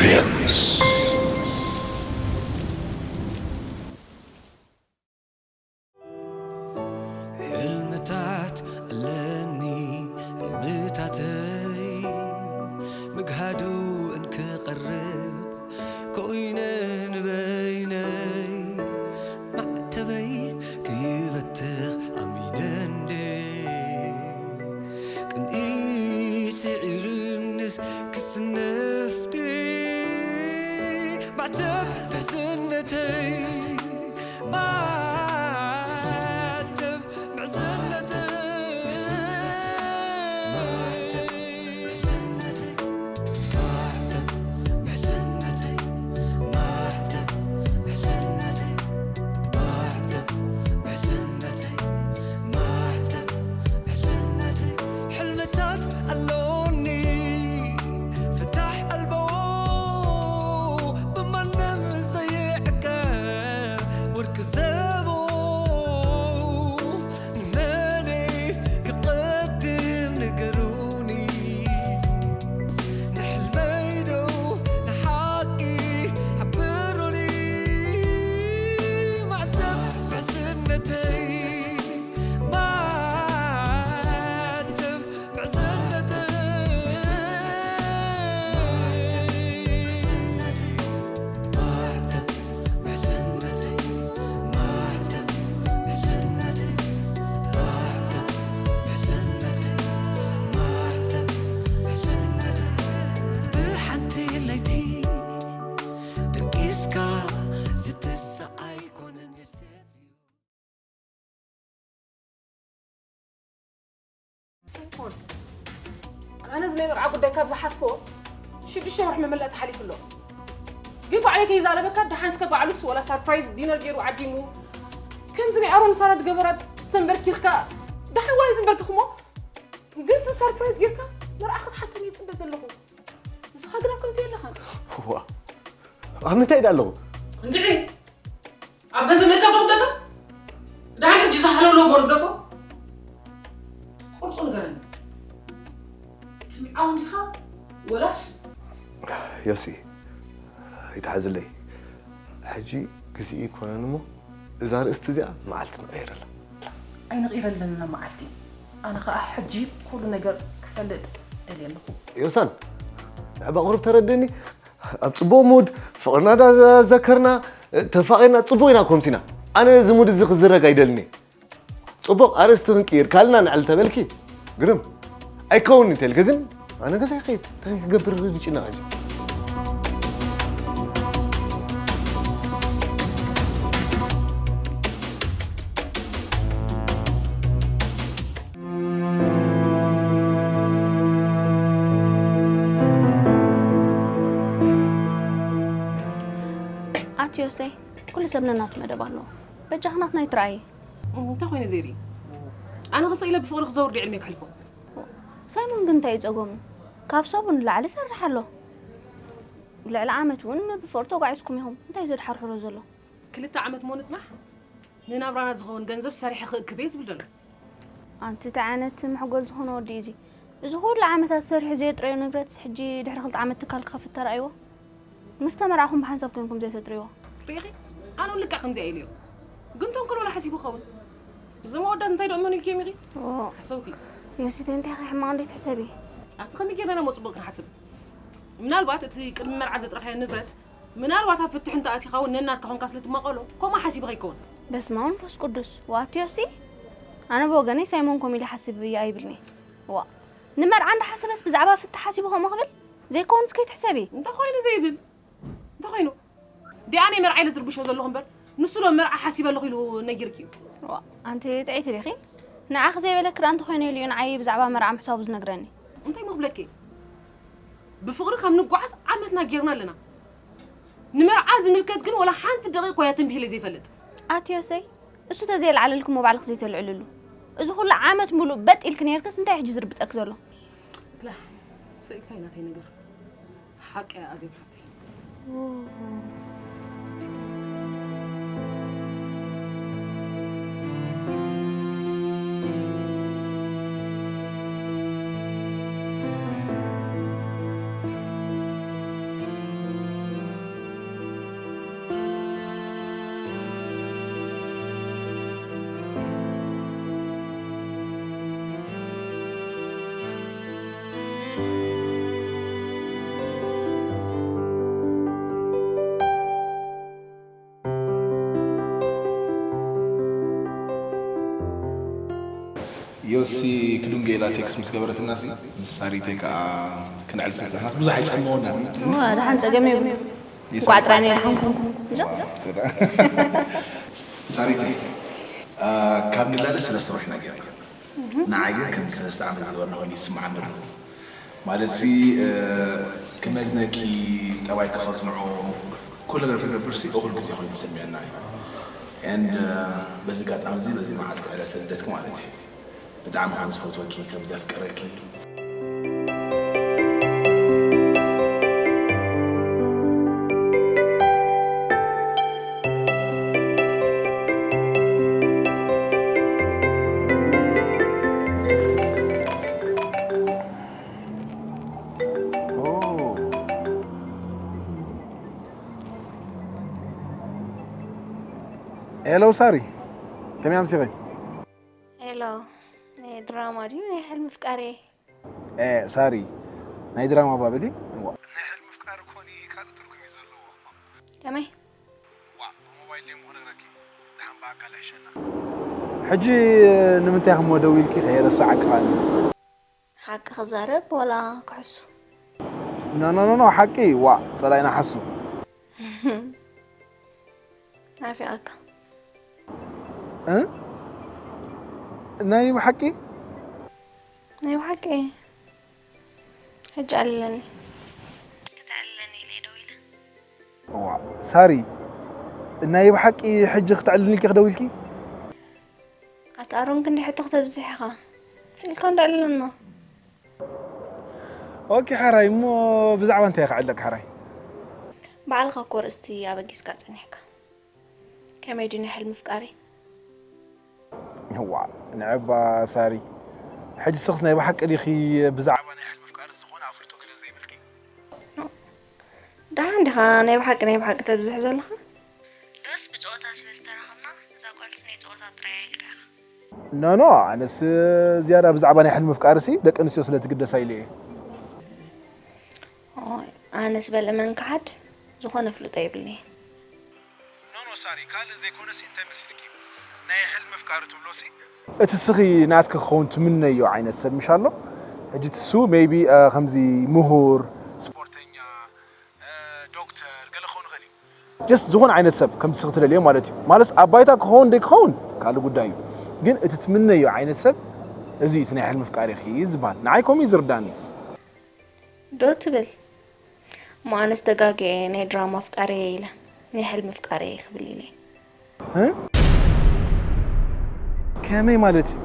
Films. ሕልምታት ኣለኒ፣ ሕልምታተይ ምግሃዱ እንክቐርብ ኮይነ ንበይነይ ማዕተበይ ክይበትኽ ኣሚነ እንዴ ቅንኢ ስዒርንስ ክስነፍ ዲ ማዕተብ ትሕዝነተይ ማዕተብ ምሕዝነተይ ማዕተብ ምሕዝነተይ ማዕተብ ምሕዝነተይ ማዕተብ ምሕዝነተይ ማዕተብ ምሕዝነተይ ማዕተብ ምሕዝነተይ ሕልምታት ኣሎኒ ፍታሕ ኣልቦ ብማንም ዘይዕቀብ ወርቂ ዘቦ ንመነይ ክቐድም ንገሩኒ ንሕልመይ ዶ ንሓቂ ሓብሩኒ ማዕተብ ምሕዝነተይ ማዕተብ ምሕዝነተይ ማዕተብ ምሕዝነተይ ማዕተብ ምሕዝነተይ ማዕተብ ምሕዝነተይ ማዕተብ ምሕዝነተይ ማዕተብ ምሕዝነተይ ብሓንቲ ለይቲ ደቂስካ ዝትስእ ኣይኮነን የሰብ እዩ። ሰይፎን፣ ኣነ እዚ ናይ መርዓ ጉዳይ ካብ ዝሓዝኮ ሽዱሽተ ወርሒ መመለእ ተሓሊፉ ኣሎ። ግን ባዕለይ ከይዛረበካ ደሓን እስከ ባዕሉስ ወላ ሳርፕራይዝ ዲነር ገይሩ ዓዲሙ ከምዚ ናይ ኣሮን ሳራ ዝገበራ ተንበርኪኽካ ደሓን ዋላ ተንበርክኽሞ ግን ስ ሳርፕራይዝ ጌርካ መርዓ ክትሓተኒ ይፅበ ዘለኹ ንስኻ ግና ከምዚ የለኻን። ዋ ኣብ ምንታይ ዳ ኣለኹ? እንድዒ ኣብ ገንዘብ ምእካብ ዶ ክብለካ? ደሓን ሕጂ ዝሃለውለው እሞ ንግደፎ። ቁርፁ ንገረኒ። ትስምዓውን ዲኻ ወላስ? ዮሲ፣ ኣይትሓዝለይ። ሕጂ ግዜኡ ኣይኮነን እሞ እዛ ኣርእስቲ እዚኣ መዓልቲ ንቐይረላ። ኣይንቕይረለንና መዓልቲ። ኣነ ኸኣ ሕጂ ኩሉ ነገር ክፈልጥ ደልየ ኣለኹ። ዮሳን፣ ንዕባ ቁሩብ ተረድእኒ። ኣብ ጽቡቕ ሙድ ፍቕርና ዳዘከርና ተፋቒርና ጽቡቕ ኢና ኮምሲና። ኣነ እዚ ሙድ እዚ ክዝረግ ኣይደልን እየ። ጽቡቕ ኣርእስቲ ክንቅይር ካልእና ንዕል ተበልኪ ግርም ኣይከውን እንተልኪ ግን ኣነ ገዛ ይኸይድ እንታይ ክገብር ርድጭና ሕጂ። ኣቲ ዮሰይ፣ ኩሉ ሰብ ነናቱ መደብ ኣለዎ። በጃኺ ናትና ይትረኣይ። እንታይ ኮይኑ ዜሪ? ኣነ ክስቕ ኢለ ብፍቕሪ ክዘውር ድየ ዕድመይ ክሕልፎ? ሳይሞን ግን እንታይ እዩ ጸገሙ? ካብ ሰቡ ንላዕሊ ይሰርሕ ኣሎ። ልዕሊ ዓመት እውን ብፍቕሪ ተጓዒዝኩም ኢኹም። እንታይ እዩ ዘድሓርሕሮ ዘሎ? ክልተ ዓመት እሞ ንጽናሕ፣ ንናብራና ዝኸውን ገንዘብ ሰሪሐ ክእክብ እየ ዝብል ዘሎ። ኣንቲ እንታይ ዓይነት መሕጎል ዝኾነ ወዲ እዩ እዚ? እዚ ኩሉ ዓመታት ሰሪሑ ዘየጥረዮ ንብረት ሕጂ ድሕሪ ክልተ ዓመት ትካል ክኸፍት ተራእይዎ? ምስ ተመርዓኹም ብሓንሳብ ኮይንኩም ዘይተጥርይዎ? ርኢኺ? ኣነ እውን ልክዕ ከምዚኣ ኢለዮ። ግን ተንኮል ወላ ሓሲቡ ይኸውን። እዞም ኣወዳት እንታይ ዶ እመኑ ኢልክዮም ኢኺ? ኦ። ሓሰውቲ። ዮሲተ እንታይ ኢኺ ሕማቕ እንዴት ትሕሰቢ? ኣቲ ከመይ ጌርና እሞ ጽቡቕ ክንሓስብ? ምናልባት እቲ ቅድሚ መርዓ ዘጥረኻዮ ንብረት ምናልባት ኣብ ፍትሒ እንተኣቲኻ እውን ነናትካ ኮንካ ስለ ትማቐሎ ከምኡ ሓሲቡ ከይከውን። በስመ ኣብ ወመንፈስ ቅዱስ። ዋት ዮሲ? ኣነ ብወገነይ ሳይሞን ከምኡ ኢለ ሓሲቡ እየ ኣይብልን'የ። ዋእ። ንመርዓ እንዳሓሰበስ ብዛዕባ ፍትሒ ሓሲቡ ከምኡ ክብል? ዘይከውንስ ከይትሕሰቢ። እንታይ ኮይኑ ዘይብል? እንታይ ኮይኑ? ዲኣ ናይ መርዓ ኢለ ዝርብሾ ዘለኹ እምበር ንሱ ዶ መርዓ ሓሲበ ኣለኹ ኢሉ ነጊርኪ እዩ? ዋእ። ኣንቲ ጥዕይቲ ዲኺ? ንዓኺ ዘይበለኪ ደኣ እንተኾይነ ኢሉ እዩ ንዓይ ብዛዕባ መርዓ ምሕሳቡ ዝነግረኒ። እንታይ እሞ ክብለኪ? ብፍቕሪ ከም ንጓዓዝ ዓመትና ጌርና ኣለና። ንመርዓ ዝምልከት ግን ወላ ሓንቲ ደቂቕ ኮያ ተንቢህለይ ዘይፈልጥ። ኣቲ ዮሰይ፣ እሱ ተዘየልዓለልኪ እሞ ባዕልኺ ዘይተልዕልሉ። እዚ ኩሉ ዓመት ሙሉእ በጥ ኢልኪ ኔርክስ እንታይ ሕጂ ዝርብጸኪ ዘሎ? ክላ፣ ሰኢድካ እዩ ናተይ ነገር። ሓቂ እያ ኣዜብ ሓፍተይ። ዮሲ ክዱንጌላ ቴክስት ምስ ገበረትና ሲ ምስ ሳሪተይ ከዓ ክንዕል ስልጠናት ብዙሕ ኣይጸመወና። ደሓን ጸገም እዩ። እንኳዕ ጥራይ ናይ ደሓን ኮንኩ። ሳሪተይ ካብ ንላለ ሰለስተ ወርሒ ነገር ንዓይ ግን ከም ሰለስተ ዓመት ዝገበርና ኮይኑ ይስምዓኒ ኣሎ። ማለት ሲ ክመዝነኪ፣ ጠባይ ክኸጽንዖ፣ ኩሉ ነገር ክገብር ሲ እኹል ግዜ ኮይኑ ተሰሚዐና እዩ። And በዚ ኣጋጣሚ እዚ በዚ መዓልቲ ዕለተ ልደትኪ ማለት እዩ። ብጣዕሚ ከም ዝፈትወኪ ከም ዘፍቅረኪ። ሄሎ ሳሪ፣ ከመይ ኣምሲኺ? ሄሎ፣ ናይ ድራማ ድዩ ናይ ሕልሚ ፍቃሪ? ኤ ሳሪ፣ ናይ ድራማ ባበሊ። እዋ፣ ናይ ሕልሚ ፍቃሪ ኮኒ ካልእ ትርጉም እዩ ዘለዎ። ከመይ? ዋ፣ ብሞባይል ድየ እሞ ክነግረኪ፣ ደሓን ብኣካል ይሕሸና። ሕጂ ንምንታይ ክሞ ደዊልኪ ከየረሳዓኪ ኸኣኒ? ሓቂ ክዛረብ ወላ ክሕሱ? ኖ ኖ ኖ ኖ፣ ሓቂ። ዋ፣ ጸላኢና ሓሱ። ናፊቐካ። እ? ናይ ብሓቂ? ናይ ብሓቂ። ሕጂ ኣለኒ። ክተዕልለኒ ኢለ ደው ኢለ። ዋ፣ ሳሪ፣ ናይ ብሓቂ ሕጂ ክተዕልልኒ ኢልኪ ክደው ኢልኪ? ኣታ ኣሮን ክንዲ ሕቶ ክተብዝሕ ኢኻ። ኢልካ እንዳዕልለና። ኦኬ፣ ሓራይ፣ እሞ ብዛዕባ እንታይ ክዕለክ፣ ሓራይ? ባዕልኻ እኮ ርእስቲ ኣበጊስካ ጸኒሕካ። ከመይ ድዩ ናይ ሕልሚ ፍቃሪ? ዋ፣ ንዕባ ሳሪ፣ ሕጂ ስኽስ ናይ ብሓቂ ዲኺ ብዛዕባ ናይ ሕልሚ ፍቃሪ ዝኾነ ኣፍልጦ ገለ ዘይብልኪ? ደሓን ዲኻ ናይ ብሓቂ ናይ ብሓቂ ተብዝሕ ዘለኻ? ዶስ ብጸወታ ስለ ዝተራኸብና እዛ ጓልሲ ናይ ጸወታ ጥራይ ኢልካ ኢኻ? ኖ ኖ፣ ኣነስ ዝያዳ ብዛዕባ ናይ ሕልሚ ፍቃሪ ሲ ደቂ ኣንስትዮ ስለ ትግደሳ ኢለ እየ። ኦይ፣ ኣነስ በል እመን ክሓድ ዝኾነ ፍልጦ የብልኒ። ኖ ኖ ሳሪ፣ ካልእ ዘይኮነሲ እንታይ መሲልኪ ናይ ሕልሚ ፍቃሪ ትብሎ ሲ እቲ ስኺ ናትኪ ክኸውን ትምነዮ ዓይነት ሰብ ምሽ ኣሎ። ሕጂ ትሱ ሜይቢ ከምዚ ምሁር፣ ስፖርተኛ፣ ዶክተር ገለ ክኸውን ይኽእል እዩ። ጀስት ዝኾነ ዓይነት ሰብ ከምቲ ስኺ ትደልዮ ማለት እዩ። ማለት ኣብ ባይታ ክኸውን ደይክኸውን ካልእ ጉዳይ እዩ። ግን እቲ ትምነዮ ዓይነት ሰብ እዚ እዩ እቲ ናይ ሕልሚ ፍቃሪኺ ዝበሃል። ንዓይ ከምኡ እዩ ዝርዳኒ። ዶ ትብል? እሞ ኣነስ ተጋግየ ናይ ድራማ ኣፍቃሪ እየ ኢለ ናይ ሕልሚ ኣፍቃሪ እየ ክብል ኢለ። እ? ከመይ ማለት እዩ?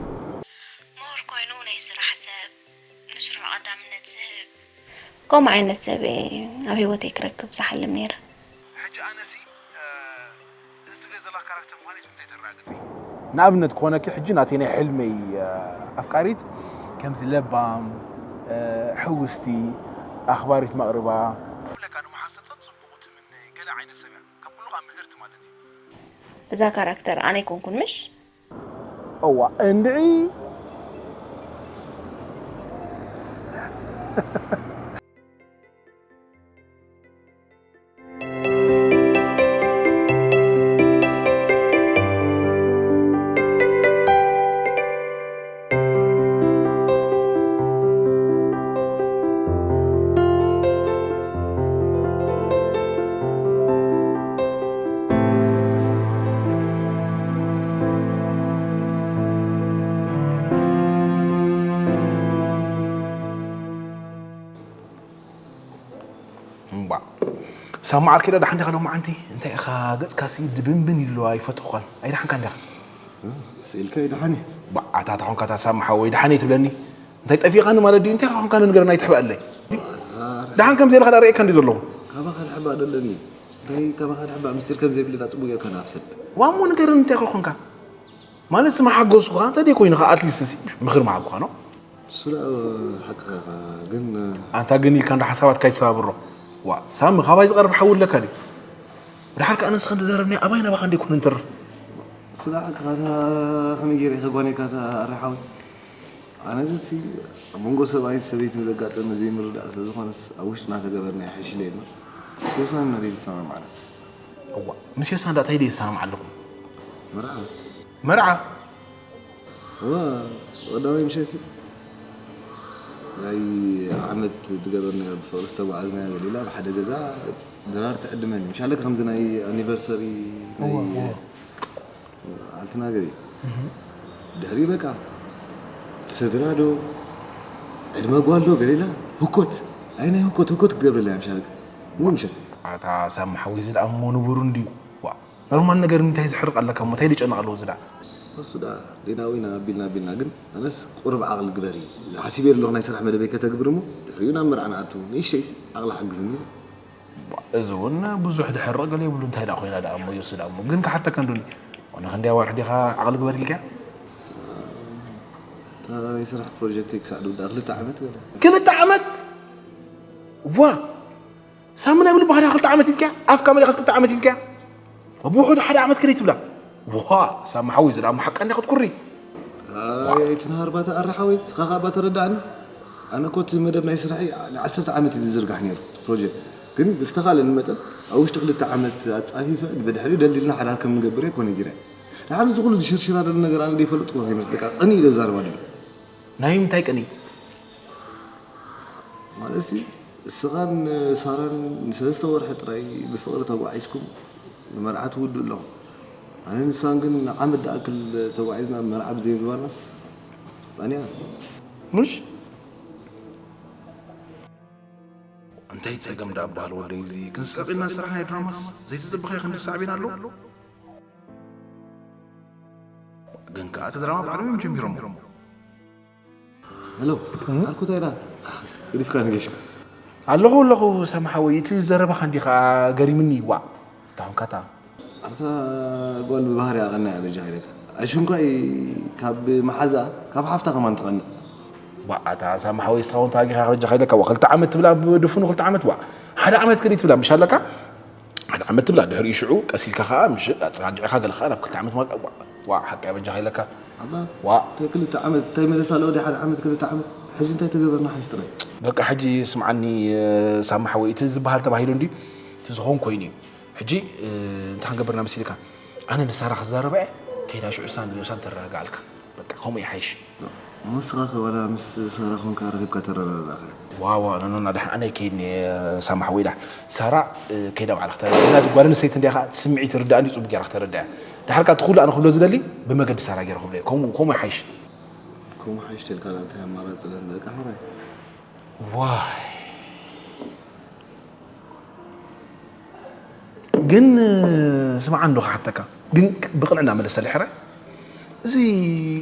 ምሁር ኮይኑ ናይ ስራሕ ሰብ፣ ንስርሑ ቀዳምነት ዝህብ፣ ከምኡ ዓይነት ሰብ እየ ኣብ ህይወተይ ክረክብ ዝሓልም ነይረ። ሕጂ ኣነሲ እዚ ትብለይ ዘለኻ ካራክተር ምዃነይ እንታይ ተረጋግፂ? ንኣብነት ክኾነኪ ሕጂ ናተይ ናይ ሕልመይ ኣፍቃሪት ከምዚ ለባም፣ ሕውስቲ፣ ኣኽባሪት መቕርባ፣ ብፍላይ ከዓ ንመሓዝቶ ጸጽቡቑ ትምነ ገለ ዓይነት ሰብ እያ። ካብ ኩሉ ከዓ ምህርቲ ማለት እዩ። እዛ ካራክተር ኣነ ኣይኮንኩን ምሽ? እዋ እንድዒ። እምባእ ሳማ ዓርከይ፣ ደሓን ዲኻ ሎማዓንቲ? እንታይ ኢኻ ገጽካሲ ድብንብን ኢሉ ኣይፈትኹኻን። ኣይደሓንካን ዲኻ? ስኢልካ ይደሓን እየ። ባዕ ኣታ ተኾንካ እታ ሳማ ሓወይ ደሓን እየ ትብለኒ? እንታይ ጠፊእካኒ ማለት ድዩ? እንታይ ኢኻ ኮንካ ንገረኒ ኣይትሕበኣለይ። ደሓን ከም ዘየለኻ ዳ ርእየካ እንዲ ዘለኹ። ካባኻ ድሕባእ ደለኒ። እንታይ ካባኻ ድሕባእ ምስጢር ከም ዘይብልና ጽቡቕ ጌርካ ኢና ትፈልጥ። ዋሞ ንገረኒ እንታይ ኢኻ ኮንካ? ማለት ስማ ሓጎስኩኻ እንተ ደይ ኮይኑኻ ኣትሊስት ሲ ምኽሪ ምሃብኩኻ ኖ። እሱ ደኣ ሓቅኻ ኢኻ ግን ኣንታ ግን ኢልካ እንዶ ሓሳባትካ ኣይትሰባብሮ። ዋ ሳሚ ካባይ ዝቐርብ ሓዊ ኣለካ ድዩ? ብድሓር ከኣ ንስኻ እንተዛረብናዮ ኣባይ ናባኻ እንደ ይኮነ ንተርፍ። እሱ ደኣ ሓቅኻ እታ ከመይ ገይረ ኢኸ ጓነይካ እታ ኣረ ሓወይ። ኣነ ግን ሲ ኣብ መንጎ ሰብኣይን ሰበይትን ዘጋጠመ ዘይምርዳእ ስለ ዝኾነስ ኣብ ውሽጥና ተገበርናዮ ይሕይሽ ኢለ እየ እሞ ምስ ዮሳን ኢና ዘይንሰማማዕ። እዋ ምስ ዮሳን ደኣ እንታይ ደይሰማማዕ ኣለኹም? መርዓ መርዓ እወ ቀዳማይ ምሸት ናይ ዓመት ዝገበርናዮ ብፍቕሪ ዝተጓዓዝናዮ ገሊላ ኣብ ሓደ ገዛ ድራር ትዕድመኒ። ምሻለካ ከምዚ ናይ ኣኒቨርሰሪ ናይ ኣልትና ገለ ድሕሪ በቃ ስድራ ዶ ዕድመ ጓል ዶ ገሊላ ህኮት ኣይ ናይ ህኮት ህኮት ክትገብረላ እያ። ምሻለካ ምሸት ኣታ ሳሚ ሓወይ እዚ ደኣ እሞ ንቡር እንድዩ። ዋ ኖርማል ነገር እንታይ ዝሕርቕ ኣለካ እሞ እንታይ ዝጨነቕ ኣለዎ እዚ ደኣ። እሱ ደኣ ሌናዊና ኣቢልና ኣቢልና ግን ኣነስ ቁሩብ ዓቕሊ ግበሪ። ሓሲበ ኣለኹ ናይ ስራሕ መደበይ ከተግብር እሞ ድሕሪኡ ናብ መርዓ ንኣቱ። ንእሽተይሲ ዓቕሊ ሓግዝኒ ኢለ። ዋ፣ እዚ እውን ብዙሕ ድሕርቕ ገለ የብሉ እንታይ ደኣ ኮይና ደኣ እሞ ዮሲ ደኣ እሞ ግን ክሓተካ እንዱኒ። ኦ ንኽንደይ ኣዋርሕ ዲኻ ዓቕሊ ግበር ኢልካያ? እታ ናይ ስራሕ ፕሮጀክተይ ክሳዕ ድውዳእ ክልተ ዓመት ገለ። ክልተ ዓመት? ዋ ሳሚ ናይ ብልቢ ሃዳ ክልተ ዓመት ኢልካያ ኣፍካ መሊኻስ ክልተ ዓመት ኢልካያ ብውሑዱ ሓደ ዓመት ከደይ ትብላ ዋ ሳሚ ሓወይ ዝዳ እሞ ሓቃ እንዲያ ክትኩሪ ኣይትንሃር ባታ ኣረ ሓወይ እስኻ ከዓ ባተረዳእኒ ኣነ እኮ እቲ መደብ ናይ ስራሐይ ንዓሰርተ ዓመት እዩ ዝዝርጋሕ ነይሩ እቲ ፕሮጀክት ግን ብዝተኻለኒ መጠን ኣብ ውሽጢ ክልተ ዓመት ኣፃፊፈ ብድሕሪኡ ደሊልና ሓዳር ከም ንገብር እየ እኮ ነጊረ ድሓር እዚ ኩሉ ዝሽርሽራ ደሎ ነገር ኣነ ደይፈለጥኩ ከይመስለካ ቅኒ ኢለ ዝዛረባ ደሎ ናይ ምንታይ ቅኒ ማለትሲ እስኻን ሳራን ንሰለስተ ወርሒ ጥራይ ብፍቕሪ ተጓዒዝኩም ንመርዓ ትውድኡ ኣለኹም። ኣነን ንሳን ግን ንዓመት ዝኣክል ተጓዒዝና መርዓ ብዘይምግባርናስ ባንያ። ምሽ? እንታይ ጸገም ደኣ በሃል ወደይ እዚ ክንስዕብ ኢልና ዝሰራሕናዮ ድራማስ ዘይተጸበኻዮ ክንዲ ሳዕቤን ኣለዎ? ግን ከኣ እቲ ድራማ ባዕሎም እዮም ጀሚሮሞ። ሄሎ ዓርኩ እንታይ ኢላ ገዲፍካ ንገሽካ ኣለኹ ኣለኹ ሳሚ ሓወይ እቲ ዘረባኻ እንዲኻ ገሪምኒ ዋእ እታ ኾንካታ ኣታ ጓል ብባህሪኣ ቀናእ እያ በጃኻ ኢለካ ኣሽንኳይ ካብ መሓዛኣ ካብ ሓፍታ ከማን ትቐንእ ዋእ ኣታ ሳሚ ሓወይ እስኻ እውን ተዋጊኻ በጃኻ ኢለካ ዋእ ክልተ ዓመት ትብላ ብድፉኑ ክልተ ዓመት ዋእ ሓደ ዓመት ከደይ ትብላ ምሽ ኣለካ ሓደ ዓመት ትብላ ድሕሪኡ ሽዑ ቀስ ኢልካ ከዓ ምሽ ኣፀጋጊዕኻ ገለ ከዓ ናብ ክልተ ዓመት ማጋ ዋእ ዋእ ሓቂ ኣበጃኻ ኢለካ ኣባ ዋእ እንታይ ክልተ ዓመት እንታይ መለሳ ኣለዎ ድዩ ሓደ ዓመት ክልተ ዓመት ሕጂ እንታይ ተገበርና ሓይሽ ጥራይ በቃ ሕጂ ስምዓኒ ሳሚ ሓወይ እቲ ዝበሃል ተባሂሉ እንድዩ እቲ ዝኾን ኮይኑ እዩ ሕጂ እንታይ ክንገብርና መሲልካ ኣነ ንሳራ ክዛረባ እየ ከይዳ ሽዑ ሳን ንሳን ተረጋግኣልካ በቃ ከምኡ ይሓይሽ ንስኻ ከ ዋላ ምስ ሳራ ኮንካ ረኺብካ ተረዳዳእኻ? ዋዋ ኖኖና ደሓን ኣነ ይከይድኒ ሳማ ሓወይ ደሓን ሳራ ከይዳ ባዕላ ክተረዳ ምክንያቱ ጓል ኣንስተይቲ እንዲያ ከዓ እቲ ስምዒት ይርዳኣ እንዲ ፅቡቅ ገይራ ክተረዳ እያ ደሓር ከዓ እቲ ኩሉ ኣነ ክብሎ ዝደሊ ብመገዲ ሳራ ገይረ ክብሎ እየ ከምኡ ከምኡ ይሓይሽ ከምኡ ሓይሽ ተልካ እንታይ ኣማራፂ ኣለኒ በቃ ሕራይ ዋይ ግን ስምዓ እንዶ ክሓተካ ግን ብቕንዕና መለሰለይ ሕራይ እዚ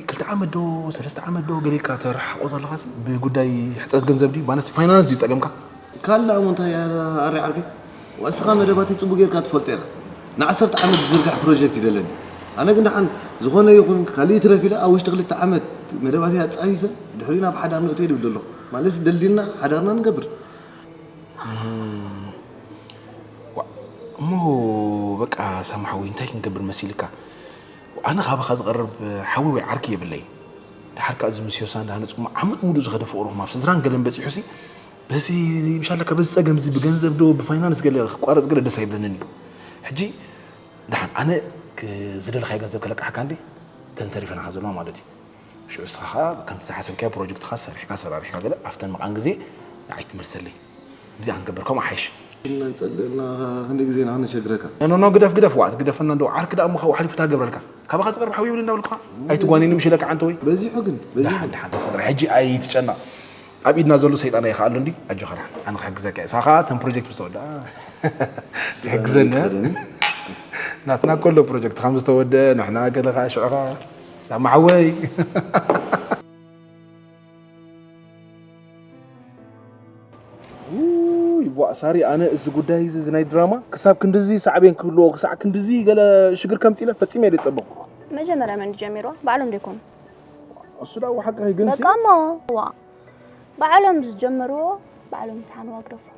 ክልተ ዓመት ዶ ሰለስተ ዓመት ዶ ገለ ኢልካ ተረሓቆ ዘለኻሲ ብጉዳይ ሕፅረት ገንዘብ ድዩ ባነስ ፋይናንስ ድዩ ፀገምካ ካልእ እሞ እንታይ ኣረ ዓርከይ ዋስኻ መደባተይ ፅቡቅ ጌርካ ትፈልጦ ኢኻ ንዓሰርተ ዓመት ዝዝርጋሕ ፕሮጀክት እዩ ደለኒ ኣነ ግን ደሓን ዝኾነ ይኹን ካሊእ ትረፍ ኢለ ኣብ ውሽጢ ክልተ ዓመት መደባተይ ኣፃፊፈ ድሕሪኡ ናብ ሓዳር ንእቶ ይብል ዘለኹ ማለትሲ ደልዲልና ሓዳርና ንገብር እሞ በቃ ሳሚ ሓወይ እንታይ ክንገብር መሲልካ ኣነ ካባኻ ዝቐርብ ሓዊ ወይ ዓርኪ የብለይ ድሓር ከዓ እዚ ምስ ዮሳ እንዳሃነፅኩሞ ዓመት ሙሉእ ዝኸደ ፍቕርኹም ኣብ ስድራን ገለን በፂሑሲ በዚ ምሻለካ በዚ ፀገም እዚ ብገንዘብ ዶ ብፋይናንስ ገለ ክቋረፅ ገለ ደስ ኣይብለንን እዩ ሕጂ ድሓን ኣነ ዝደለኻዮ ገንዘብ ከለቃሕካ እንዲ ተንተሪፈናኻ ዘለዋ ማለት እዩ ሽዑ እስኻ ከዓ ከምቲ ዝሓሰብካዮ ፕሮጀክትኻ ሰሪሕካ ሰራሪሕካ ገለ ኣብተን መቓን ግዜ ንዓይ ትመልሰለይ እዚኣ ክንገብር ከምኡ ሓይሽ እናንፀልእና ክንደይ ግዜ ኢና ክነሸግረካ ኖኖ ግደፍ ግደፍ ዋት ግደፈና እንዶ ዓርክ ደኣ እሞ ካብኡ ሓሊፉ እንታይ ገብረልካ ካባኻ ዝቐርብ ሓው ይብል እንዳበልኩኻ ኣይትጓኒኒ ምሽ ኢለካ ዓንተ ወይ በዚሑ ግን በዚሑ ደሓን ደሓን ተፈጥረ ሕጂ ኣይትጨነቕ ኣብ ኢድና ዘሎ ሰይጣን ኣይኸኣሎ እንዲ ኣጆኻ ደሓን ኣነ ክሕግዘካ እየ ሳኻ ተን ፕሮጀክት ምስ ተወድኣ ትሕግዘኒ ናትና ከሎ ፕሮጀክት ከም ዝተወደ ንሕና ገለ ከዓ ሽዑ ከዓ ሳማ ሓወይ ውይ ቧእ ሳሪ ኣነ እዚ ጉዳይ እዚ እዚ ናይ ድራማ ክሳብ ክንድዚ ሳዕቤን ክህልዎ ክሳዕ ክንድዚ ገለ ሽግር ከምፅእ ኢለ ፈፂመ እየ ዘይፀበኹ መጀመርያ መን ጀሚርዋ ባዕሎም ዶ ይኮኑ እሱ ዳ ሓቅኺ ግን በቃ እሞ ዋ ባዕሎም ዝጀመርዎ ባዕሎም ዝሓንዋ ግደፎም።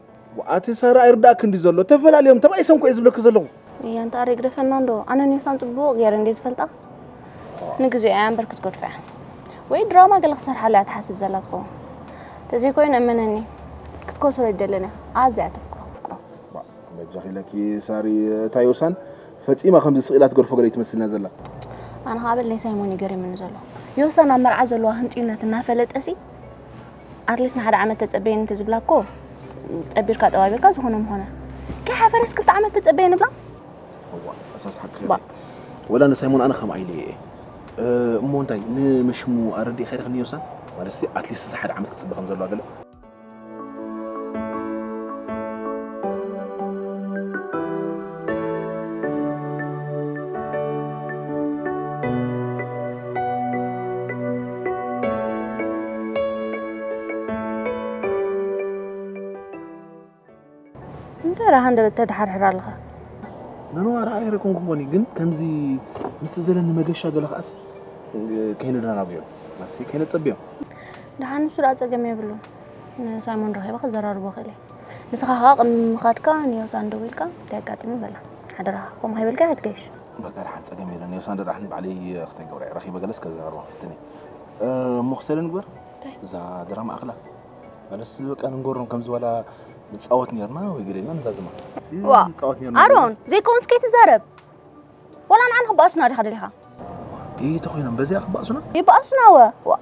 ኣቲ ሳራ ኣይርዳእክን ድዩ ዘሎ ተፈላልዮም ተባኢሶም ኮ እየ ዝብለኪ ዘለኹ። እያ እንተ ኣረ ይግደፈና እንዶ ኣነ ኒውሳን ጽቡቕ ገይረ እንድየ ዝፈልጣ። ንግዚኡ እያ እምበር ክትገድፎ እያ። ወይ ድራማ ገለ ክትሰርሓሉ እያ ትሓስብ ዘላ ትኸውን። ተዘይኮይኑ እመነኒ ክትከስሮ ኣይትደልን እያ። ኣዝያ እያ ተፍቅሮ። በጃኺ ኢለኪ ሳሪ እታ ዮሳን ፈጺማ ከምዚ ስቕ ኢላ ትገድፎ ገለ እዩ ትመስልና ዘላ። ኣነ ኸኣ በል ናይ ሳይሞን እዩ ገሪሙኒ ዘሎ። ዮሳ ናብ መርዓ ዘለዋ ህንጥዩነት እናፈለጠሲ ኣትሊስት ንሓደ ዓመት ተጸበየኒ እንተዝብላ እኮ ጠቢርካ ጠባቢርካ ዝኾነ ምኾነ። ከይሓፈረስ ክልተ ዓመት ተጸበየ ንብላ። እዋ ኣሳስ ሓቂ ባ- ወላ ንሳይሞን ኣነ ከምኣ ኢለ እየ። እሞ እንታይ ንምሽሙ ኣረዲእ ከይደ ክንዮሳ ማለት ሲ ኣትሊስት ሓደ ዓመት ክትጽበ ከም ዘለዋ ገለ እንታይ ደኣ ሃንደበት ተድሓርሕር ኣለኻ? ነነዋ ራዕራዕ ኣይኮንኩን ኮኒ ግን ከምዚ ምስ ዘለኒ መገሻ ገለ ከኣስ ከይነደናጉዮ ማሲ ከይነጸብዮ ደሓን ንሱ ደኣ ጸገም የብሉን። ንሳይሞን ረኺበ ክዘራርቦ ክእል እየ። ንስኻ ኸኣ ቅድሚ ምኻድካ ንዮሳን ደዊልካ እንታይ ኣጋጢሙ በላ። ሓደራኻ ከምኡ ከይበልካ ኣይትገይሽ። በቃ ደሓን ጸገም የለን። ዮሳን ደኣ ደሓን ባዕለይ ክስታይ ገብረ እየ ረኺበ ገለስ ከዘራርቦ ክፍትን እየ። እሞ ክሰለ ንግበር እዛ ድራማ ኣኽላ መለስ በቃ ንንገሮም ከምዚ ዋላ ንጻወት ነርና ወይ ገለ ኢልና ንዛዝማ። ዋ ኣሮን ዘይከውን እስከ ትዛረብ። ዋላ ንዓና ክበኣሱና ዲኻ ደሊኻ? ይተኾይኖም በዚኣ ክበኣሱና? ይበኣሱና ወ ዋ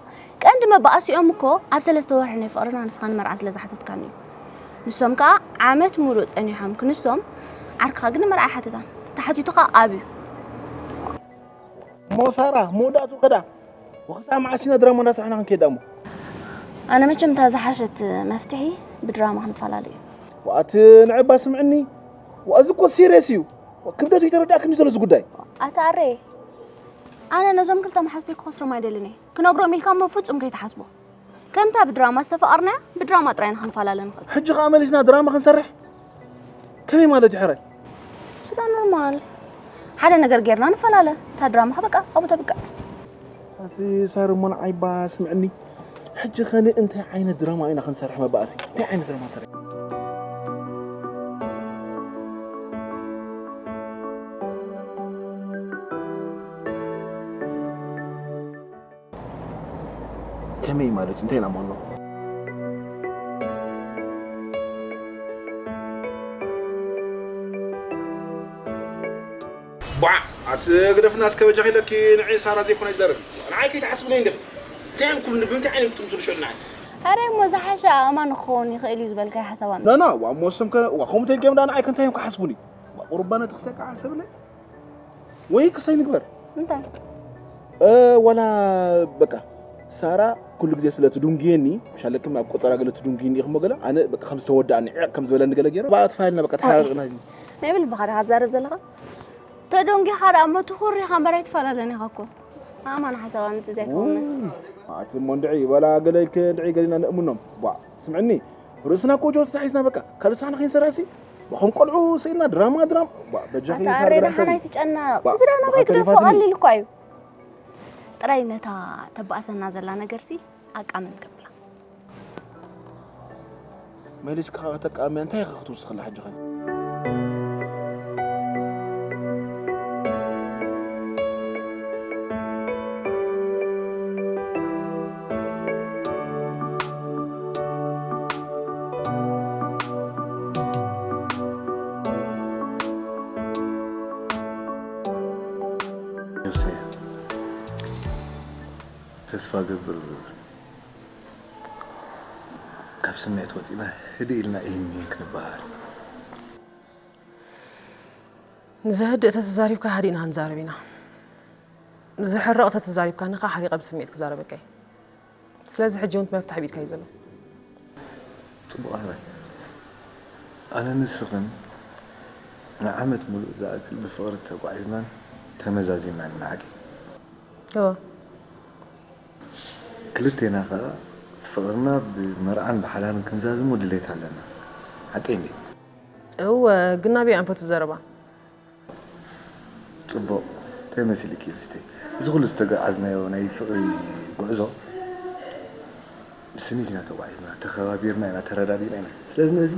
ቀንዲ መበኣሲኦም እኮ ኣብ ሰለስተ ወርሒ ናይ ፍቕርና ንስኻ ንመርዓ ስለ ዝሓተትካኒ እዩ። ንሶም ከኣ ዓመት ሙሉእ ጸኒሖም ክንሶም ዓርክኻ ግን ንመርዓ ኣይሓተታን። ተሓቲቱ ከኣ ኣብዩ። ሞሳራ መወዳእቱ ከዳ ወኸሳ መዓሲና ድራማ እንዳስራሕና ክንከይድ እሞ ኣነ መቸም እታ ዝሓሸት መፍትሒ ብድራማ ክንፈላለ እዩ። ዋኣት ንዕባ ስምዕኒ ዋእዚ እኮ ሲሪየስ እዩ። ክብደቱ ይተረዳእክኒ ዘሎ እዚ ጉዳይ። ኣታ ኣሬ ኣነ ነዞም ክልተ መሓዝተይ ክኸስሮም ኣይደልን እየ ክነግሮም ኢልካ እሞ ፍጹም ከይትሓስቦ። ከምታ ብድራማ ዝተፈቐርናያ ብድራማ ጥራይ ኢና ክንፈላለ ንኽእል። ሕጂ ኸኣ መሊስና ድራማ ክንሰርሕ? ከመይ ማለት እዩ ሕራይ? ስጋ ኖርማል ሓደ ነገር ጌርና ንፈላለ። እታ ድራማ ኸ በቃ ኣብኡ ተብቅዕ። ኣቲ ሳር እሞ ንዓይ ባ ስምዕኒ። ሕጂ ኸ እንታይ ዓይነት ድራማ ኢና ክንሰርሕ መባእሲ? እንታይ ዓይነት ድራማ ንሰርሕ? ከመይ ማለት እንታይ ኢና ማለት ቧዕ ኣቲ ግደፍና እስከ በጃኺ ኢለኪ ንዒ ሳራ ዘይኮነ ይዛረብ ንዓይ ከይትሓስብለይ እንዲኺ እንታይ እዮም ክብሉ ብምንታይ ዓይነት ክትምትሉ ሽዑ ንዓይ ኣረ እሞ ዝሓሸ ኣእማን ክኸውን ይኽእል እዩ ዝበልካዮ ሓሳብ ኣሎ ናና ዋ እሞ እሶም ከ ዋ ከምኡ ተልኪዮም ዳ ንዓይ ከ እንታይ እዮም ክሓስቡኒ ቁርባነ ተክስታይ ከዓ ሓሰብለይ ወይ ክስታይ ንግበር እንታይ ዋላ በቃ ሳራ ኩሉ ግዜ ስለ ትዱንግየኒ ሻለክም ኣብ ቆፀራ ገለ ትዱንግይኒ ኢኹሞ ገለ ኣነ በቃ ከም ዝተወዳእኒ ዕቕ ከም ዝበለኒ ገለ ገይረ ብኣ ተፋልና በቃ ተሓራርቅና ናይ ብልብኻ ዲኻ ትዛረብ ዘለኻ ተዶንጊኻ ደኣ እሞ ትኹር ኢኻ እምበር ኣይትፈላለን ኢኻ እኮ ኣማን ሓሳብ ኣምፅእ ዘይትኸውን ኣቲ እሞ እንድዒ ዋላ ገለ እንድዒ ገሊና ነእምኖም ቧ ስምዕኒ ርእስና እኮ ጆ ተታሒዝና በቃ ካልእ ስራሕና ከይንሰርሕሲ ከም ቆልዑ ስኢልና ድራማ ድራማ በጃኺ ኣታ ኣሬ ደሓን ኣይትጨነቕ እዚ ደኣ ናበይ ግደፎ ቀሊል እኳ እዩ ጥራይ ነታ ተባእሰና ዘላ ነገርሲ ኣቃምም ከብላ መሊስካ ከተቃምያ እንታይ ኢኻ ክትውስኸላ ሕጂ ኸ ዮሴ ተስፋ ገብር ካብ ስምዒት ወፂና ህድእ ኢልና ኢሂን ሚሂን ክንበሃል። ዘህድእ ተተዛሪብካ ሃዲእና ክንዛረብ ኢና። ዘሕርቕ ተተዛሪብካኒ ከዓ ሓሪቐ ብስምዒት ክዛረበካ እየ። ስለዚ ሕጂ እውን እቲ መፍትሒ ኣብ ኢድካ እዩ ዘሎ። ፅቡቕ ኣህባይ። ኣነ ንስኽን ንዓመት ሙሉእ ዝኣክል ብፍቕሪ ተጓዒዝናን ተመዛዚናን ኢና ሓቂ? እወ። ክልቴና ከኣ ፍቕርና ብመርዓን ብሓዳርን ክንዛዝሞ ድሌት ኣለና። ሓቀይ እንድዩ? እወ፣ ግን ናበይ ኣንፈቱ ዘረባ? ጽቡቕ፣ እንታይ መሲልኪ ዮሲተይ? እዚ ኩሉ ዝተገዓዝናዮ ናይ ፍቕሪ ጉዕዞ ብስኒት ኢና ተጓዒዝና፣ ተኸባቢርና ኢና፣ ተረዳዲእና ኢና። ስለዚ ነዚ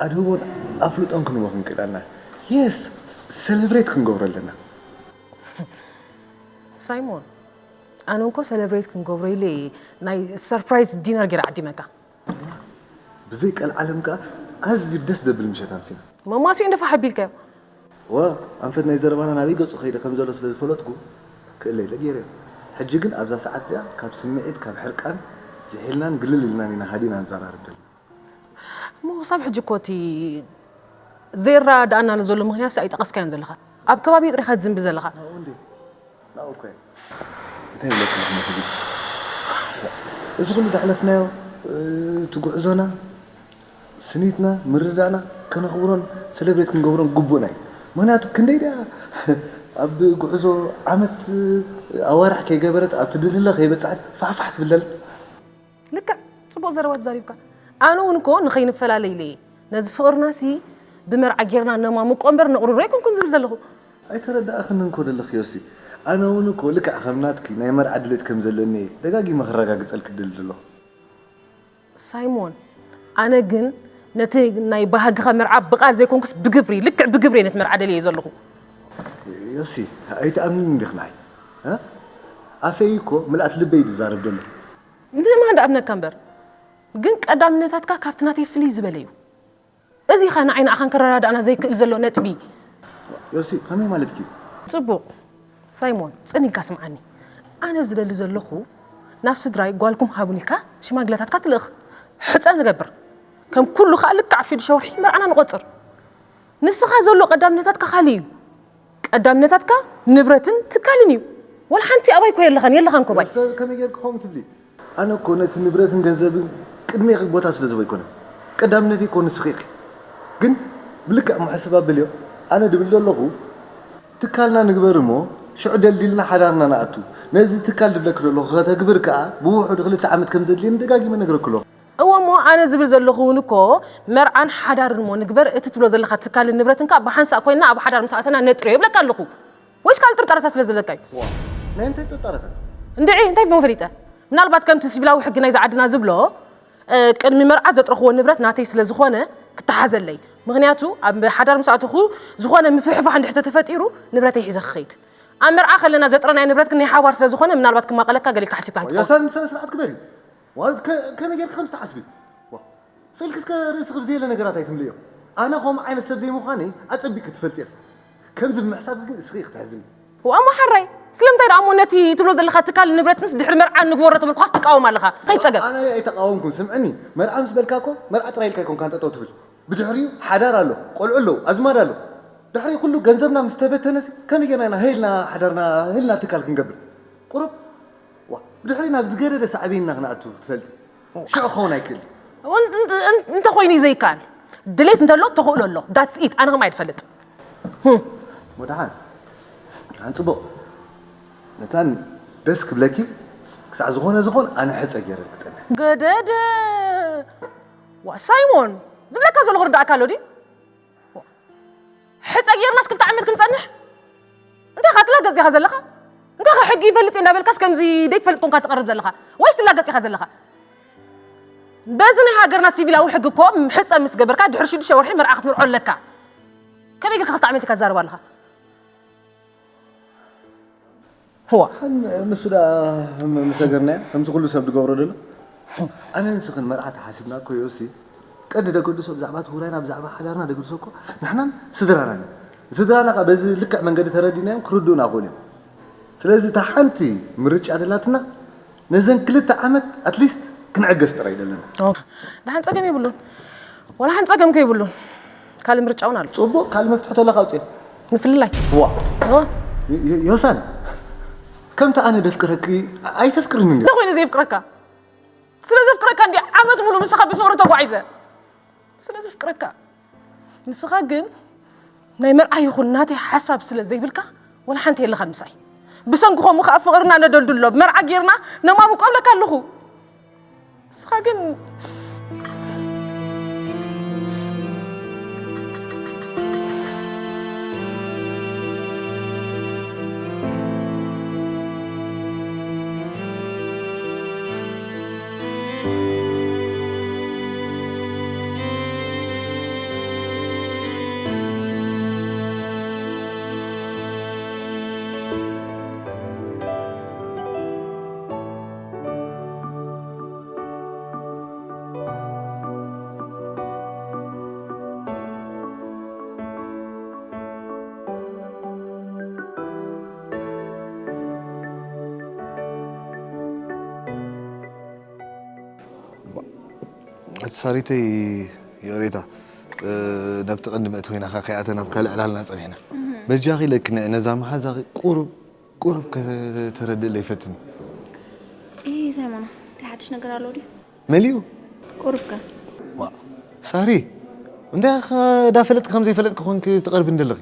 ኣድህቦን ኣፍልጦን ክንህቦ ክንክእል ኣለና። የስ፣ ሰለብሬት ክንገብሮ ኣለና። ሳይሞን፣ ኣነ እንኮ ሰለብሬት ክንገብሮ ኢለ ናይ ሰርፕራይዝ ዲነር ገይረ ዓዲመካ። ብዘይ ቀልዓለም ከኣ ኣዝዩ ደስ ዘብል ምሸት ኣምሲና። መማሲኡ እንደ ፋሕ ኣቢልካዮ። እወ፣ ኣንፈት ናይ ዘረባና ናበይ ገጹ ከይደ ከም ዘሎ ስለ ዝፈለጥኩ ክእለ ኢለ ገይረዮ። ሕጂ ግን ኣብዛ ሰዓት እዚኣ ካብ ስምዒት፣ ካብ ሕርቃን ዝሒልናን ግልል ኢልናን ኢና ሃዲና ንዘራርብ ዘለና። እሞ ክሳብ ሕጂ እኮ እቲ ዘይረዳእናሉ ዘሎ ምኽንያት ኣይጠቐስካዮን ዘለኻ። ኣብ ከባቢ ጥሪኻ ትዝንቢ ዘለኻ። ናብኡ እንዴ? ናብኡ እኮ እየ። እንታይ ይብለኩም መስሊ? እዚ ኩሉ ዳሕለፍናዮ፣ እቲ ጉዕዞና፣ ስኒትና፣ ምርዳእና ከነኽብሮን ሰለብሬት ክንገብሮን ግቡእና እዩ። ምኽንያቱ ክንደይ ደኣ ኣብ ጉዕዞ ዓመት፣ ኣዋርሕ ከይገበረት፣ ኣብቲ ድልለ ከይበጽሐት ፋሕፋሕ ትብል ዘላ። ልክዕ፣ ጽቡቕ ዘረባ ተዛሪብካ። ኣነ እውን እኮ ንኸይንፈላለ ኢለ እየ። ነዚ ፍቕርናሲ ብመርዓ ጌርና ነማሙቆ እምበር ነቑርሮ ኣይኮንኩን ዝብል ዘለኹ። ኣይተረዳእኽንን እኮ ዘለኺ ዮሲ። ኣነ እውን እኮ ልክዕ ከም ናትኪ ናይ መርዓ ድሌት ከም ዘለኒ እየ ደጋጊመ ክረጋግጸልኪ ድል ዘለኹ። ሳይሞን፣ ኣነ ግን ነቲ ናይ ባህግኻ መርዓ ብቓል ዘይኮንኩስ ብግብሪ፣ ልክዕ ብግብሪ እየ ነቲ መርዓ ደልየ ዘለኹ። ዮሲ፣ ኣይትኣምንን እንዲኽ ንዓይ? እ? ኣፈይ እኮ ምልኣት ልበይ እዩ ዝዛረብ ዘሎ። ንማን ደኣምነካ እምበር፣ ግን ቀዳምነታትካ ካብቲ ናተይ ፍልይ ዝበለ እዩ። እዚ ኸ ንዓይ ንዓኻን ከረዳድኣና ዘይክእል ዘሎ ነጥቢ። ዮሲ፣ ከመይ ማለትኪ እዩ? ጽቡቕ። ሳይሞን፣ ጽን ኢልካ ስምዓኒ። ኣነ ዝደሊ ዘለኹ፣ ናብ ስድራይ ጓልኩም ሃቡን ኢልካ ሽማግለታትካ ትልእኽ። ሕጸ ንገብር። ከም ኩሉ ኸኣ ልክዕ ኣብ ሽዱሽተ ወርሒ መርዓና ንቖጽር። ንስኻ ዘሎ ቀዳምነታትካ ካልእ እዩ። ቀዳምነታትካ ንብረትን ትካልን እዩ። ወላ ሓንቲ ኣባይ እኮ የለኻን፣ የለኻን እኮ ባይ። ሰብ ከመይ ጌርኪ ከምኡ ትብሊ? ኣነ እኮ ነቲ ንብረትን ገንዘብን ቅድሜኺ ቦታ ስለ ዝህቦ ኣይኮነን። ቀዳምነተይ እኮ ንስኺ ኢኺ። ግን ብልክዕ መሐስብ ኣብልዮ፣ ኣነ ድብል ዘለኹ ትካልና ንግበር እሞ ሽዑ ደልዲልና ሓዳርና ንኣቱ። ነዚ ትካል ድብለኪ ዘለኹ ከተግብር ከኣ ብውሑዱ ክልተ ዓመት ከም ዘድልየኒ ደጋጊመ ነግረኪ ኣለኹ። እወ እሞ ኣነ ዝብል ዘለኹ እውን እኮ መርዓን ሓዳርን እሞ ንግበር፣ እቲ ትብሎ ዘለኻ ትካልን ንብረትን ከኣ ብሓንሳእ ኮይንና ኣብ ሓዳር ምስ ኣተና ነጥርዮ ይብለካ ኣለኹ። ወይስ ካልእ ጥርጣረታት ስለ ዘለካ እዩ? ዋ፣ ናይ እንታይ ጥርጣረታት? እንድዒ እንታይ እሞ ፈሊጠ? ምናልባት ከምቲ ሲቪላዊ ሕጊ ናይዛ ዓድና ዝብሎ፣ እ፣ ቅድሚ መርዓ ዘጥረኽዎ ንብረት ናተይ ስለ ዝኾነ ክተሓዘለይ። ምኽንያቱ ኣብ ሓዳር ምስ ኣተኹ ዝኾነ ምፍሕፋሕ እንድሕር ተተፈጢሩ ንብረተይ ሒዘ ክኸይድ። ኣብ መርዓ ከለና ዘጥረናዮ ንብረት ግን ናይ ሓባር ስለ ዝኾነ ምናልባት ክማቐለካ ገሊካ ሓሲብካ ኣይትኸውን። ዮሳን ስነ ስርዓት ክበሪ። ዋ፣ ከ-፣ ከመይ ጌርካ ከምዚ ትሓስቢ? ዋ፣ ስእልኪ እስከ ርእስኺ ብዘየለ ነገራት ኣይትምልእዮ። ኣነ ከምኡ ዓይነት ሰብ ዘይምዃነይ ኣጸቢቕኪ ትፈልጢ ኢኺ። ከምዚ ብምሕሳብኪ ግን እስኺ ኢኺ ተሕዝኒ። ዋ፣ እሞ ሓራይ፣ ስለምንታይ ደኣ እሞ ነቲ ትብሎ ዘለኻ ትካል ንብረትንስ ድሕሪ መርዓ ንግበሮ ተበልኩኻስ ትቃወም ኣለኻ? እንታይ ጸገም? ኣነ ኣይተቃወምኩን። ስምዕኒ፣ መርዓ ምስ በልካ እኮ መርዓ ጥራይ ኢልካ ኣይኮንካን ጠጠው ትብል። ብድሕሪኡ ሓዳር ኣሎ፣ ቆልዑ ኣለዉ፣ ኣዝማድ ኣሎ። ድሕሪ ኩሉ ገንዘብና ምስ ተበተነሲ ከመይ ጌርና ኢና ሃይልና ሓዳርና፣ ሃይልና ትካል ክንገብር? ቁሩብ ዋ፣ ብድሕሪ ናብ ዝገደደ ሳዕቤንና ክነኣቱ ክትፈልጢ። ሽዑ ክኸውን ኣይክእልን። እውን እንተ-፣ እንተ-፣ እንተኾይኑ እዩ ዘይከኣል። ድሌት እንተሎ ተኽእሎ ኣሎ። That's it። ኣነ ከም ኣይትፈልጥ። ህም። ወደሓን። ኣን ጽቡቕ። ነታን ደስ ክብለኪ፣ ክሳዕ ዝኾነ ዝኾን ኣነ ሕጸ ገይረ ክጸንሕ። ገደደ። ዋ፣ ሳይሞን፣ ዝብለካ ዘለኹ ርዳእካ ኣሎ ድዩ? ሕጸ ጌርናስ ክልተ ዓመት ክንጸንሕ? እንታይ ኢኻ ትላገጽ ኢኻ ዘለኻ? እንታይ ኢኻ ሕጊ ይፈልጥ እየ እንዳበልካስ ከምዚ ዘይትፈልጥ ኮንካ ትቐርብ ዘለኻ? ወይስ ትላገጽ ኢኻ ዘለኻ? በዚ ናይ ሃገርና ሲቪላዊ ሕጊ እኮ ሕጸ ምስ ገበርካ ድሕሪ ሽዱሽተ ወርሒ መርዓ ክትምርዖ ኣለካ። ከመይ ጌርካ ክልተ ዓመት ኢኻ ትዛረብ ኣለኻ? ህዋ። ንሱ ደኣ ምስ ነገርናዮ፣ ከምቲ ኩሉ ሰብ ዝገብሮ ዘሎ። ኣነ ንስኽን መርዓ ተሓሲብና እኮ ዮሲ፣ ቀንዲ ደገድሶ ብዛዕባ እቲ ውራይና፣ ብዛዕባ ሓዳርና ደገድሶ እኮ ንሕናን ስድራናን እዩ። ንስድራና ከኣ በዚ ልክዕ መንገዲ ተረዲናዮም ክርድኡና ክኽእሉ እዮም። ስለዚ እታ ሓንቲ ምርጫ ደላትና፣ ነዘን ክልተ ዓመት ኣትሊስት ክንዕገስ ጥራይ ደለና። ኦ፣ ደሓን ጸገም የብሉን። ዋላ ሓንቲ ጸገም ከይብሉን። ካልእ ምርጫ እውን ኣሎ። ጽቡቕ፣ ካልእ መፍትሒ ተለካ ኣውጽኦ። ምፍልላይ። ዋ። ዋ። ዮ-፣ ዮ-፣ ዮሳን፣ ከምቲ ኣነ ደፍቅረኪ ኣይተፍቅርኒ እንዲ። እንታይ ኮይኑ ዘየፍቅረካ? ስለ ዘፍቅረካ እንዲ ዓመት ሙሉ ምሳኻ ብፍቕሪ ተጓዒዘ። ስለ ዘፍቅረካ። ንስኻ ግን ናይ መርዓ ይኹን ናተይ ሓሳብ ስለ ዘይብልካ፣ ወላ ሓንቲ የለኻን ምሳይ። ብሰንኪ ከምኡ ከኣ ፍቕርና ነደልድሎ፣ መርዓ ጌርና ነማሙቆ እብለካ ኣለኹ። ንስኻ ግን ሳሪተይ ይቕሬታ፣ እ፣ ናብቲ ቀንዲ መእተዊና ከ ከይኣተና ኣብ ካልእ ዕላልና ጸኒሕና። እህ። በጃኺ ለክንዕ ነዛ መሓዛኺ ቁሩብ፣ ቁሩብ ከተረድእለይ ፈትኒ። እይ፣ ሳይሞና፣ እንታይ ሓድሽ ነገር ኣሎ ድዩ? መሊኡ። ቁሩብ ከ? ዋ፣ ሳሪ፣ እንታይ ኸ ዳፈለጥኪ ከም ዘይፈለጥኪ ኮንኪ ትቐርብኒ ዘለኺ?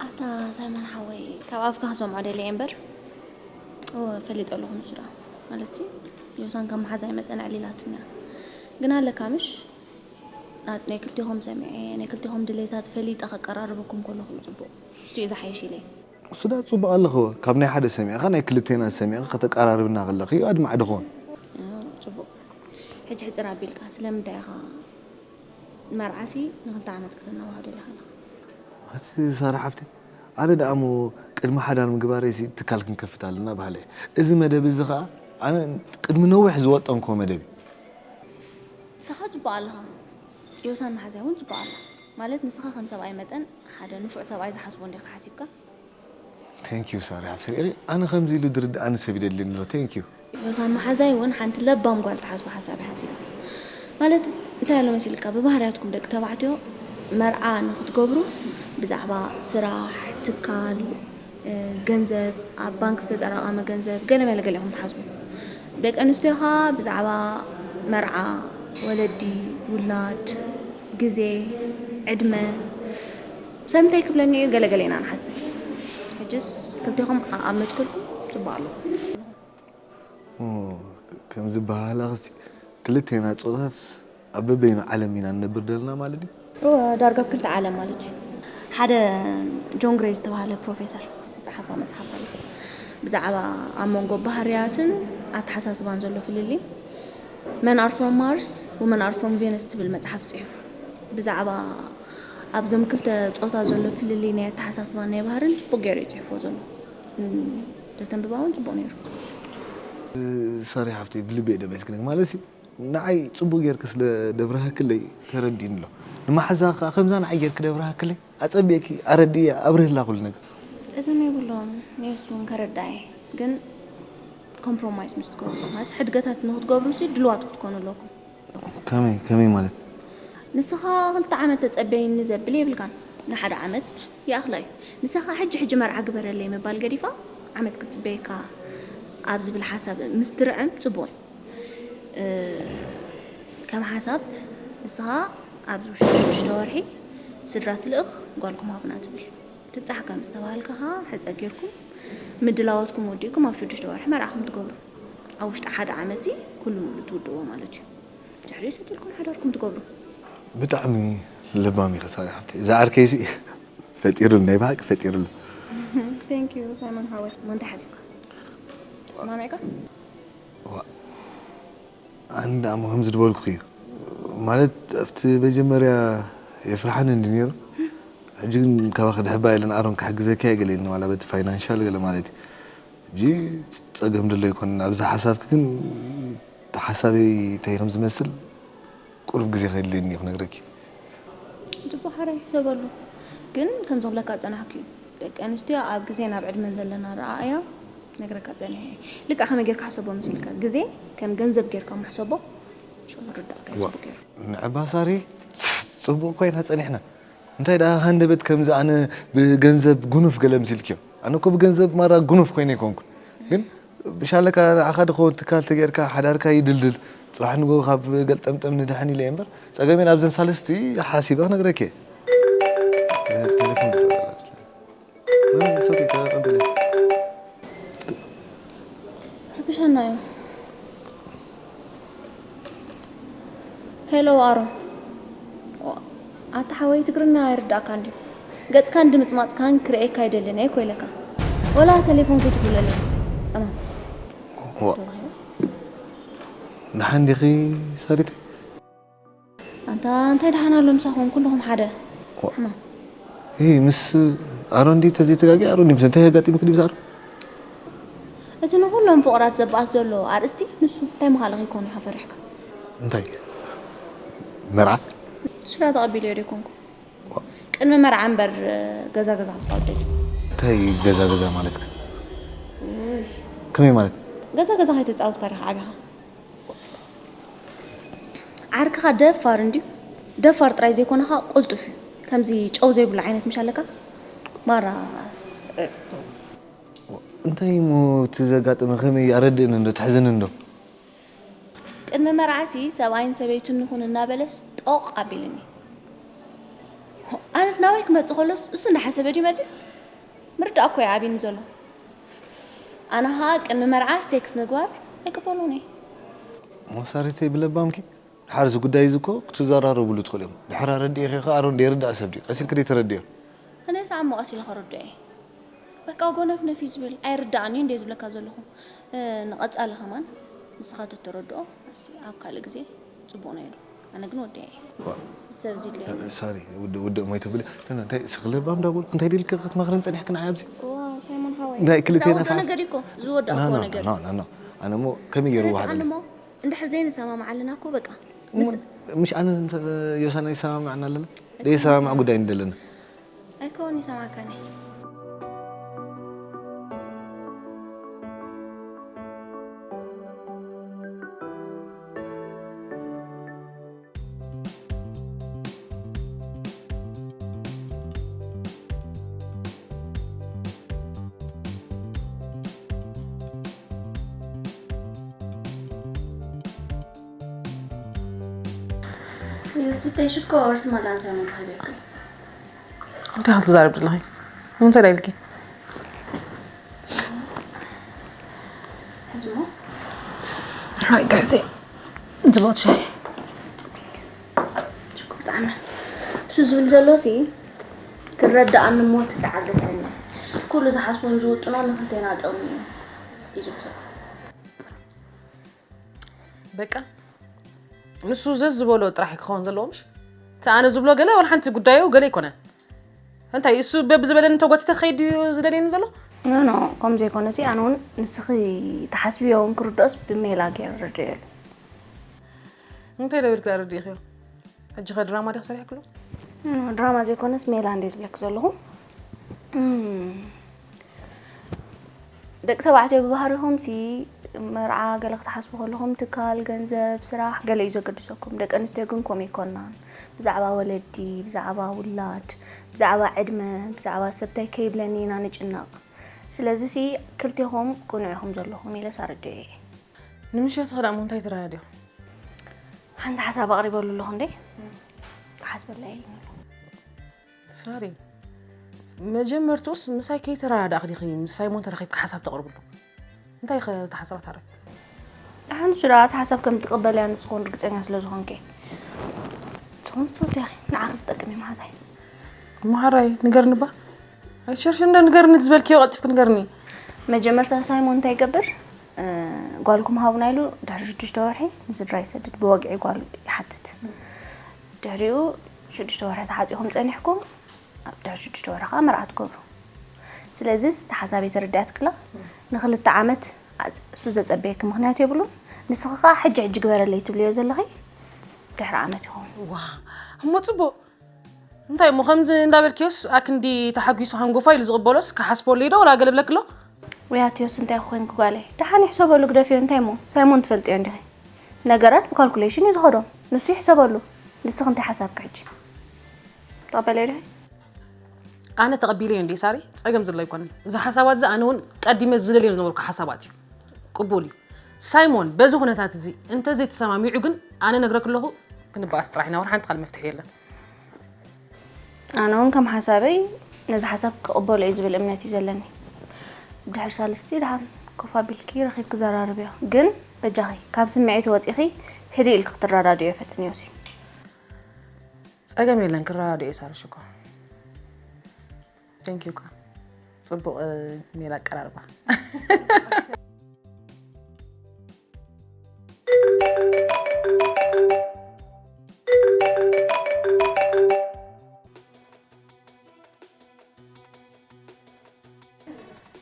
ኣታ ሳይሞን ሓወይ፣ ካብ ኣፍካ ክሰምዖ ደልየ እምበር፣ እወ፣ ፈሊጠ ኣለኹ ንሱ ደኣ። ማለትሲ፣ ዮሳን ከም መሓዛይ መጠን ኣዕሊላትኒ እያ። ግን ኣለካ ምሽ? ናት-፣ ናይ ክልቴኹም ሰሚዐ፣ ናይ ክልቴኹም ድሌታት ፈሊጠ ከቀራርበኩም ከለኹ እዩ ጽቡቕ። እሱ እዩ ዝሓይሽ ኢለ። እሱ ደኣ ጽቡቕ ኣለኽዎ። ካብ ናይ ሓደ ሰሚዕኻ፣ ናይ ክልቴና ሰሚዕኻ ከተቀራርብና ከለኺ እዩ ኣድማዕ ድኸውን። ኣዎ፣ ጽቡቕ። ሕጂ ሕጽር ኣቢልካ፣ ስለምንታይ ኢኻ መርዓሲ ንኽልተ ዓመት ከተናውሖ ደሊኻ ኣለኻ? ኣቲ ሳራ ሓፍተይ፣ ኣነ ደኣ እሞ ቅድሚ ሓዳር ምግባረይሲ ትካል ክንከፍት ኣለና በሃሊ እየ። እዚ መደብ እዚ ኸኣ ኣነ ቅድሚ ነዊሕ ዝወጠንክዎ መደብ እዩ። ንስኻ ጽቡቕ ኣለኻ። ዮሳን መሓዛይ እውን ጽቡቕ ኣላ። ማለት ንስኻ ከም ሰብኣይ መጠን ሓደ ንፉዕ ሰብኣይ ዝሓስቦ እንዲኻ ሓሲብካ? Thank you ሳሪ ሓፍተይ። ሪኢ፣ ኣነ ከምዚ ኢሉ ዝርድኣኒ ሰብ ይደሊ ኣሎ። Thank you። ዮሳን መሓዛይ እውን ሓንቲ ለባም ጓል ትሓስቦ ሓሳብ እየ ሓሲበ። ማለት እንታይ ኣሎ መሲልካ፣ ብባህርያትኩም ደቂ ተባዕትዮ መርዓ ንኽትገብሩ ብዛዕባ ስራሕ፣ ትካል፣ እ፣ ገንዘብ፣ ኣብ ባንክ ዝተጠራቐመ ገንዘብ፣ ገለ መለ ገለ ኢኹም ትሓስቡ። ደቂ ኣንስትዮ ኸኣ ብዛዕባ መርዓ፣ ወለዲ፣ ውላድ፣ ግዜ፣ ዕድመ፣ ሰብ እንታይ ክብለኒ እዩ፣ ገለ ገለ ኢና ንሓስብ። ሕጅስ ክልቴኹም ኣ-፣ ኣብ መትከልኩም ጽቡቕ ኣለኹም። ኦ፣ ከም ዝበሃል ኣኽሲ ክልቴና ጾታስ ኣብ በበይኑ ዓለም ኢና ንነብር ዘለና ማለት ድዩ? እወ፣ ዳርጋ ኣብ ክልተ ዓለም ማለት እዩ። ሓደ ጆን ግሬ ዝተባህለ ፕሮፌሰር ዝጸሓፋ መጽሓፍ ኣላ። ብዛዕባ ኣብ መንጎ ባህርያትን ኣተሓሳስባን ዘሎ ፍልልይ፣ Men are from Mars, women are from Venus ትብል መጽሓፍ ጽሒፉ። ብዛዕባ ኣብዞም ክልተ ጾታ ዘሎ ፍልልይ ናይ ኣተሓሳስባን ናይ ባህርን ጽቡቕ ገይሩ እዩ ጽሒፍዎ ዘሎ። እም፣ ተተንብባ እውን ጽቡቕ ነይሩ። ሳሪ ሓፍተይ፣ ብልቢ እየ ደበስክነኪ። ማለትሲ፣ ንዓይ ጽቡቕ ጌርኪ ስለ ደብረሃክለይ ተረዲእኒ ኣሎ። ንመሓዛ ከኣ ከምዛ ንዓይ ጌርኪ ደብረሃክለይ ኣጸቢቕኪ ኣረድእያ ኣብርህላ ኩሉ ነገር። ጸገም የብሉን። ንየሱ እውን ከረድኣ እየ። ግን ኮምፕሮማይዝ ምስ ትገብሩ፣ ማለት ሕድገታት ንክትገብሩ ሲ ድልዋት ክትኮኑ ኣለኩም። ከመይ፣ ከመይ ማለት? ንስኻ ክልተ ዓመት ተጸበይኒ ዘብል የብልካን። ንሓደ ዓመት ይኣኽላ እዩ። ንስኻ ሕጂ ሕጂ መርዓ ግበረለይ ምባል ገዲፋ ዓመት ክትጽበየካ ኣብ ዝብል ሓሳብ ምስ ትርዕም ጽቡቕ እዩ። እ፣ ከም ሓሳብ ንስኻ ኣብዚ ውሽጢ ሽዱሽተ ወርሒ ስድራ ትልእኽ፣ ጓልኩም ሃቡና ትብል። ትብጻሕካ ምስ ተባሃልካ ኸኣ ሕጸ ጌርኩም ምድላዋትኩም ወዲእኩም ኣብ ሽዱሽተ ወርሒ መርዓኹም ትገብሩ። ኣብ ውሽጢ ሓደ ዓመትሲ ኩሉ ሙሉ ትውድእዎ ማለት እዩ። ድሕሪኡ ሰቲልኩም ሓዳርኩም ትገብሩ። ብጣዕሚ ለባም ኢኺ ሳሪ ሓብተይ። እዛ ዓርከይሲ ፈጢሩሉ፣ ናይ ብሓቂ ፈጢሩሉ። Thank you ሳይሞን ሓወይ። እሞ እንታይ ሓሲብካ? ተስማሚዕካ? ዋ፣ ኣነ ደኣ እሞ ከምዚ ዝበልኩኺ እዩ። ማለት ኣብቲ መጀመርያ የፍርሓኒ እንዲ ነይሩ። ሕጂ ግን ካባኺ ድሕባ ኢለን ኣሮን ክሕግዘኪ እየ ገለ ኢልኒ፣ ዋላ በቲ ፋይናንሻል ገለ ማለት እዩ። ሕጂ ጸገም ደሎ ኣይኮነን። ኣብዚ ሓሳብኪ ግን እቲ ሓሳበይ እንታይ ከም ዝመስል ቁሩብ ግዜ ከድልየኒ እዩ ክነግረኪ። ጽቡቕ ሓራይ፣ ሕሰበሉ። ግን ከም ዝብለካ ዝጸናሕኩ እዩ። ደቂ ኣንስትዮ ኣብ ግዜን ኣብ ዕድመን ዘለና ኣረኣእያ ነግረካ ጸኒሐ እየ። ልክዕ ከመይ ጌርካ ሕሰቦ መሲልካ፣ ግዜ ከም ገንዘብ ጌርካ እሞ ሕሰቦ፣ ሽዑ ክርዳእካ እዩ ዋ፣ ጽቡቕ ገይሩ። ንዕባ ሳሪ፣ ጽቡቕ ኮይና ጸኒሕና። እንታይ ደኣ ሃንደበት ከምዚ ኣነ ብገንዘብ ጉኑፍ ገለ ምሲልክዮ። ኣነ እኮ ብገንዘብ ማራ ጉኑፍ ኮይነ ኣይኮንኩን። ግን ብሻለካ ንዓኻ ድኸውን ትካል ተጌርካ ሓዳርካ ይድልድል። ጽባሕ ንግሆ ካብ ገልጠምጠም ንድሕን ኢለ እየ እምበር፣ ጸገመይ ናብዘን ሳልስቲ ሓሲበ ክነግረኪ እየ። ቴሌፎን ትበል። እ፣ ሶሪ፣ ተቐበለ። ረብሻና እዩ። ሄሎ ኣሮን። ኣታ ሓወይ ትግርኛ ኣይርዳእካን ድዩ? ገጽካን ድምጽማጽካን ክርእየካ ኣይደልን እየ እኮ ኢለካ። ወላ ቴሌፎን ከይትድውለለይ። ጸማም። ዋ። ደሓን ዲኺ ሳሪተይ? ኣንታ እንታይ ደሓን ኣሎ ምሳኹም ኩልኹም ሓደ ዋ። ሕማም። እ፣ ምስ ኣሮን ድዩ ተዘይተጋጊ? ኣሮን ድዩ ምስ እንታይ ኣጋጢሙኪ ድዩ ምስ ኣሮን? እቲ ንኹሎም ፍቑራት ዘባኣስ ዘሎ ኣርእስቲ ንሱ እንታይ ምዃንኻ ይኮን ኢኻ ፈሪሕካ? እንታይ? መርዓ? ስራ ተቐቢለዮ ዶ ይኮንኩ? ቅድሚ መርዓ እምበር ገዛ ገዛ ክትጻወት ደልዩ። እንታይ ገዛ ገዛ ማለት ከ? ውይ። ከመይ ማለት? ገዛ ገዛ ከይተጻወትካ ዲኻ ዓቢኻ? ዓርክኻ ደፋር እንድዩ። ደፋር ጥራይ ዘይኮነ ኸኣ ቅልጡፍ እዩ። ከምዚ ጨው ዘይብሉ ዓይነት ምሽ ኣለካ? ማራ እንታይ እሞ እቲ ዘጋጠመ ከመይ ኣረድእኒ እንዶ ትሕዝኒ እንዶ? ቅድሚ መርዓሲ ሰብኣይን ሰበይቱን ንኹን እናበለስ ጦቕ ኣቢልኒ። ኣነስ ናበይ ክመጽእ ከሎስ እሱ እንዳሓሰበ ድዩ መጺኡ? ምርዳእ እኮ እዩ ዓቢኒ ዘሎ። ኣነ ኸኣ ቅድሚ መርዓ ሴክስ ምግባር ኣይቅበሎን እየ። ሞሳሪተይ ብለባምኪ ድሓር እዚ ጉዳይ እዚ እኮ ክትዘራረብሉ ትኽእሉ ኢኹም። ድሕር ኣረዲእኺ ኸኣ ኣሮን ደይርዳእ ሰብ ድዩ? ቀስ ኢልኪ ደይተረድዮ? ኣነስ ዓሞ ቀስ ኢለ ከረድኦ እየ። በቃ ጎነፍነፍ እዩ ዝብል፣ ኣይርዳእን እዩ እንደ ዝብለካ ዘለኹ። እ፣ ንቐጻሊ ከማን ንስኻ ተተረድኦ፣ ኣስ-፣ ኣብ ካልእ ግዜ ጽቡቕ ነይሩ። ኣነ ግን ወዲኣ እየ። ዋ። ሰብ ዝድልየኒ። ሳሪ፣ ውድእ፣ ውድእ ሞይተ ብለ። ነ-፣ ነ-፣ እንታይ ስኽለባም ዳቦል? እንታይ ድልክ ክትመኽረን ጸኒሕክን ዓይ ኣብዚ? ዋ፣ ሳይሞን ሓወይ። ናይ ክልቴና እንዳወድኦ ፋ-፣ ነገር እዩ እኮ፣ ዝወድኦ ና፣ እኮ ና፣ ነገር። ና፣ ና፣ ና። ኣነ እሞ ከመይ ገይሩ ተረድኣኒ ዋሕደኒ? እሞ፣ እንድሕር ዘይንሰማማዕ ኣለና እኮ በቃ። እሞ፣ ምስ ምሽ ኣነ እንተ ዮሳና ይሰማማዕና ኣለና? ደይሰማማዕ ጉዳይ እንደለና። ኣይከውን ይሰማዕካኒ። ይስተይ ሽኮር ስማል ኣንሳይ ምን ረኺበኪ? እንታይ ኢኻ ትዛረቢ ዘለኺ? ንምንታይ ዳ ኢልኪ? ሕዝሞ? ሓይ፣ ጋዜ፣ ዝሞት ሻሂ። ሽኮር ጣዕመ። እሱ ዝብል ዘሎ ሲ፣ ክረድኣኒ እሞ ትተዓገሰኒ። ኩሉ ዝሓስቦን ዝውጥኖ ንኽልቴና ጥቕሚ እዩ። እዩ ዝብል ዘሎ። በቃ፣ ንሱ ዘዝበሎ ጥራሕ ክኸውን ዘለዎ ምሽ? እቲ ኣነ ዝብሎ ገለ ዋላ ሓንቲ ጉዳዩ ገለ ኣይኮነን። እንታይ እሱ በብዝበለኒ ተጎቲተ ክኸይድ ድዩ ዝደልየኒ ዘሎ? ኖ፣ ኖ፣ ከምኡ ዘይኮነ ሲ፣ ኣነ እውን ንስኺ ትሓስብዮ እውን ክርድኦስ ብሜላ ገይረ ረድኤሉ። እንታይ ዶ ኢልኪ ኣረዲእኽዮ? ሕጂ ኸ ድራማ ዲኺ ሰሪሕክሉ? ኖ፣ ድራማ ዘይኮነስ ሜላ እንድየ ዝብለኪ ዘለኹ። እም፣ ደቂ ተባዕትዮ ብባህሪኹም ሲ መርዓ ገለ ክትሓስቡ ከለኹም ትካል፣ ገንዘብ፣ ስራሕ ገለ እዩ ዘገድሰኩም። ደቂ ኣንስትዮ ግን ከምኡ ኣይኮናን። ብዛዕባ ወለዲ፣ ብዛዕባ ውላድ፣ ብዛዕባ ዕድመ፣ ብዛዕባ ሰብ እንታይ ከይብለኒ ኢና ንጭነቕ። ስለዚ ሲ ክልቴኹም ቅኑዕ ኢኹም ዘለኹም ኢለስ ኣረዲኤ እየ። ንምሸቱ ኸ ደኣ እሞ እንታይ ትረዳድኡ? ሓንቲ ሓሳብ ኣቕሪበሉ ኣለኹ እንዴ? እም። ክሓስበላ እየ ኢሉ። ሳሪ፣ መጀመርትኡስ ምሳይ ከይተረዳዳእኺ ዲኺ ምስ ሳይሞን ተራኺብኪ ሓሳብ ተቕርብሉ? እንታይ ኢኺ እታ ሓሳብ ኣትሃረፊ? ደሓን ንሱ ደኣ እታ ሓሳብ ከም ትቕበልያ ንስኺ እውን ርግጸኛ ስለ ዝኾንኪ። ንስኺ ምስ ትወድያ ንዓኺ ዝጠቅም እዩ መሓዛይ። እሞ ሓራይ ንገርኒ እባ። ኣይትሸርሽሪ እንዶ ንገርኒ፣ እቲ ዝበልክዮ ቀልጢፍኪ ንገርኒ። መጀመርታ ሳይሞን እንታይ ይገብር? እ፣ ጓልኩም ሃቡና ኢሉ ድሕሪ ሽዱሽተ ወርሒ ንስድራ ይሰድድ፣ ብወግዒ ጓል ይሓትት። ድሕሪኡ ሽዱሽተ ወርሒ ተሓጺኹም ጸኒሕኩም፣ ኣብ ድሕሪ ሽዱሽተ ወርሒ ከኣ መርዓ ትገብሩ። ስለዚ፣ እቲ ሓሳበይ ተረዲኣትክላ? ንኽልተ ዓመት ኣጽ-፣ እሱ ዘጸበየኪ ምኽንያት የብሉን። ንስኺ ከኣ ሕጂ ሕጂ ግበረለይ ትብልዮ ዘለኺ፣ ድሕሪ ዓመት ይኸውን። ዋ፣ እሞ ጽቡቕ። እንታይ እሞ ከምዚ እንዳበልክዮስ ኣክንዲ ተሓጒሱ ሃንጎፋ ኢሉ ዝቕበሎስ ክሓስበሉ ዶ ወላ ገለ ብለክሎ? ውያትዮስ እንታይ ኮይንኩ ጓለይ? ደሓን ይሕሰበሉ ግደፍዮ። እንታይ እሞ ሳይሞን ትፈልጥዮ እንዲኺ? ነገራት ብካልኩሌሽን እዩ ዝኸዶ። ንሱ ይሕሰበሉ። ንስኺ እንታይ ሓሳብኪ ሕጂ? ትቐበልዮ ዲኺ? ኣነ ተቐቢለዮ እንድየ ሳሪ፣ ጸገም ዘሎ ኣይኮነን። እዚ ሓሳባት እዚ ኣነ እውን ቀዲመ ዝደልዮ ዝነበርኩ ሓሳባት እዩ። ቅቡል እዩ። ሳይሞን በዚ ኩነታት እዚ እንተዘይተሰማሚዑ ግን ኣነ ነግረኪ ኣለኹ ክንበኣስ ጥራሕ ኢና፣ ወላ ሓንቲ ካልእ መፍትሒ የለን። ኣነ እውን ከም ሓሳበይ ነዚ ሓሳብ ክቕበሎ እዩ ዝብል እምነት እዩ ዘለኒ። ድሕሪ ሳልስቲ ደሓን ኮፍ ኣቢልኪ ረኺብኪ ዘራርብዮ። ግን በጃኺ ካብ ስምዒት ወጺኺ ህድእ ኢልኪ ክትረዳድእዮ ፈትንዮ ሲ። ጸገም የለን ክረዳድእ እየ ሳሪ ሽኮር። Thank you እኳ። ጽቡቕ፣ እ፣ ሜላ ኣቀራርባ።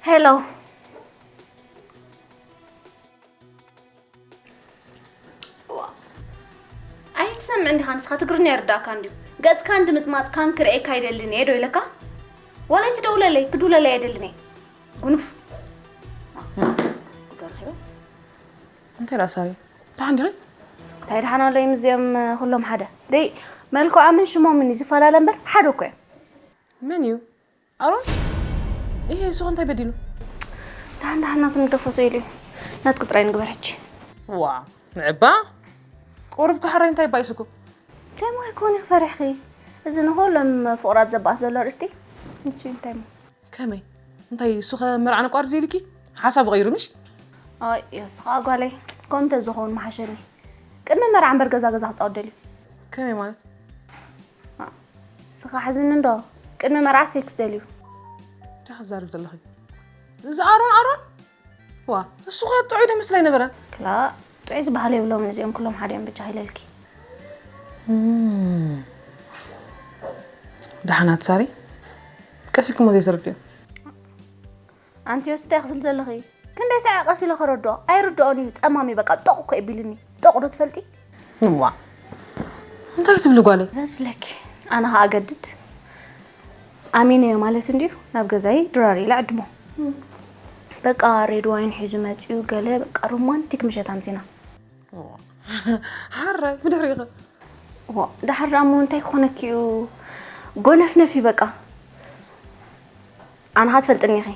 ሄሎ። ዋ። ኣይትሰምዕን ዲኻ ንስኻ? ትግርኛ ይርዳእካ እንድዩ። ገጽካን ድምጽማጽካን ክርእየካ ኣይደልን እየ ዶ ኢለካ? ዋላ ኣይትደውለለይ፣ ክድውለለይ ኣይደልን እየ። ጉኑፍ። እንታይ ደኣ ሳሪ? ደሓን ዲኺ? እንታይ ደሓን ኣሎ እዮም እዚኦም ኩሎም ሓደ? ደይ፣ መልክዖምን ሽሞምን እዩ ዝፈላለ እምበር ሓደ እኮ እዮም። መን እዩ? ኣሮን? ይሄ እሱ እንታይ በዲሉ? ደሓን ደሓን ናቱ ንደፎ ኢሉ እዩ። ናትኪ ጥራይ ንግበር ሕጂ። ዋ፣ ንዕባ? ቁሩብ ክሓረይ እንታይ ባይስኩ? እንታይ ሞ ይኮን እዩ ፈሪሕኺ? እዚ ንኹሎም ፍቑራት ዘባእስ ዘሎ ኣርእስቲ ንሱ እዩ። እንታይ ሞ? ከመይ? እንታይ እሱ ከ መርዓ ነቋርጽ ኢልኪ? ሓሳብ ቀይሩ ምሽ? ኣይ፣ የስኻ ጓለይ፣ ከምኡ እንተዝኸውን ምሓሸኒ። ቅድሚ መርዓ እምበር ገዛ ገዛ ክጻወት ደልዩ። ከመይ ማለት? ኣ፣ ንስኻ ሕዝኒ እንዶ፣ ቅድሚ መርዓ ሴክስ ደልዩ። እንታይ ክትዛረብ ዘለኺ? እዚ ኣሮን፣ ኣሮን? ዋ፣ እሱ ኸ ጥዑይ ዶ መስላ ኣይነበረን? ክላ፣ ጥዑይ ዝበሃል የብሎምን እዚኦም ኩሎም ሓደ እዮም ብቻ ኢለልኪ። እም። ደሓናት ሳሪ፣ ቀስ ኢልክሞ ዘይተረድዮ። ኣንቲ ዮስ እንታይ ክትብል ዘለኺ? ክንደይ ሰዓት ቀስ ኢለ ከረድኦ? ኣይርድኦን እዩ፣ ጸማም እዩ፣ በቃ ጦቕ እኮ የቢልኒ። ጦቕ ዶ ትፈልጢ? እዋ፣ እንታይ ትብሊ ጓለይ? እዛ ዝብለኪ፣ ኣነ ኸኣ ኣገድድ ኣሚነዮ ማለት እንድዩ፣ ናብ ገዛይ ድራር ኢለ ዕድሞ። በቃ ሬድ ዋይን ሒዙ መጺኡ፣ ገለ በቃ ሮማንቲክ ምሸት ኣምሲና። እዋ፣ ሓራይ ብድሕሪኸ? እዋ፣ ደሓር ደኣ እሞ እንታይ ክኾነኪ እዩ? ጎነፍነፍ እዩ በቃ። ኣነ ኸኣ ትፈልጥኒ ኢኺ፣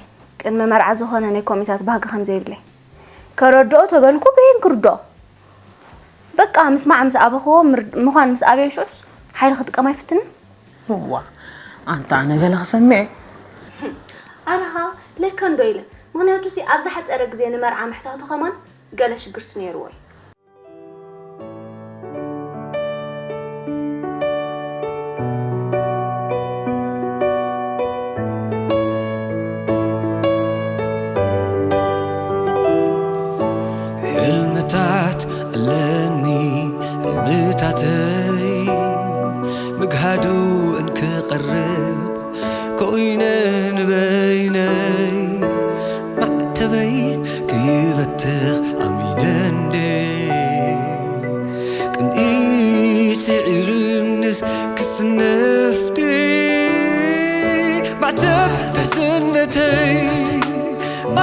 ቅድሚ መርዓ ዝኾነ ናይ ኮሚታት ባህጊ ከም ዘይብለይ። ከረድኦ ተበልኩ፣ በየን ክርድኦ? በቃ ምስማዕ ምስ ኣበኽዎ፣ ምር-፣ ምዃን ምስ ኣበዮ፣ ሽዑስ ሓይሊ ክጥቀም ኣይፍትንን። እዋ፣ ኣንታ ኣነ ገለ ክሰምዕ እየ። ኣነ ኸኣ ለከ እንዶ ኢለ። ምኽንያቱሲ ኣብ ዝሓጸረ ግዜ ንመርዓ ምሕታቱ ኸማን ገለ ሽግርሲ ነይርዎ እዩ። ሕልምታት ኣለኒ ሕልምታተይ ምግሃዱ እንክቐርብ ኮይነ ንበይነይ ማዕተበይ ክይበትኽ ኣሚነ እንዴ ቅንኢ ስዒርንስ ክስነፍ ዲ ማዕተብ ትሕትነተይ ማ